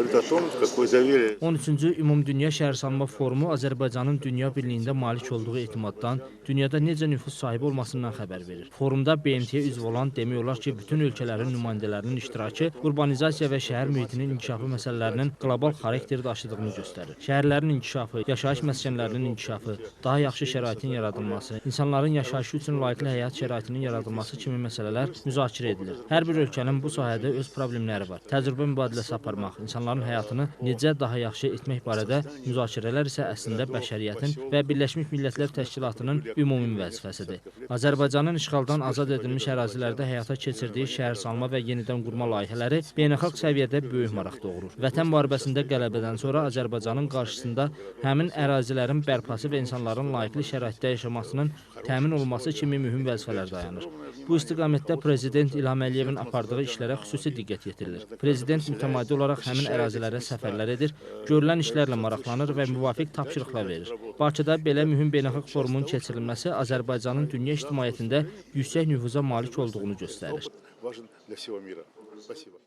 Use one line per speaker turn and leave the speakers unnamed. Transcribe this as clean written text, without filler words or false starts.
Говорит о том, какое доверие
13-cü Ümumdünya Şəhərsalma Forumu Azərbaycanın dünya birliyində malik olduğu etimaddan, dünyada necə nüfuz sahibi olmasından xəbər verir. Forumda BMT-yə üzv olan demək olar ki, bütün ölkələrin nümayəndələrinin iştirakı urbanizasiya və şəhər mühitinin inkişafı məsələlərinin qlobal xarakter daşıdığını göstərir. Şəhərlərin inkişafı, yaşayış məskənlərinin inkişafı, daha yaxşı şəraitin yaradılması, insanların yaşayışı üçün layiqli həyat şəraitinin yaradılması kimi məsələlər müzakirə edilir. Hər bir ölkənin bu sahədə öz problemləri var. Təcrübə mübadiləsi aparmaq, insanların həyatını necə daha yaxşı etmək barədə müzakirələr isə əslində bəşəriyyətin və Birləşmiş Millətlər Təşkilatının ümumi vəzifəsidir. Azərbaycanın işğaldan azad edilmiş ərazilərdə həyata keçirdiyi şəhərsalma və yenidən qurma layihələri beynəlxalq səviyyədə böyük maraq doğurur. Vətən müharibəsində qələbədən sonra Azərbaycanın qarşısında həmin ərazilərin bərpası və insanların layiqli şəraitdə yaşamasının təmin olunması kimi mühüm vəzifələr dayanır. Bu istiqamətdə Prezident İlham Əliyevin apardığı işlərə xüsusi diqqət yetirilir. Prezident mütəmadi olaraq həmin ərazilərə səfərlər edir, görülən işlərlə maraqlanır və müvafiq tapşırıqlar verir. Bakıda belə mühüm beynəlxalq forumun keçirilməsi Azərbaycanın dünya ictimaiyyətində yüksək nüfuza malik olduğunu göstərir.
Опыт важен для всего мира. Спасибо.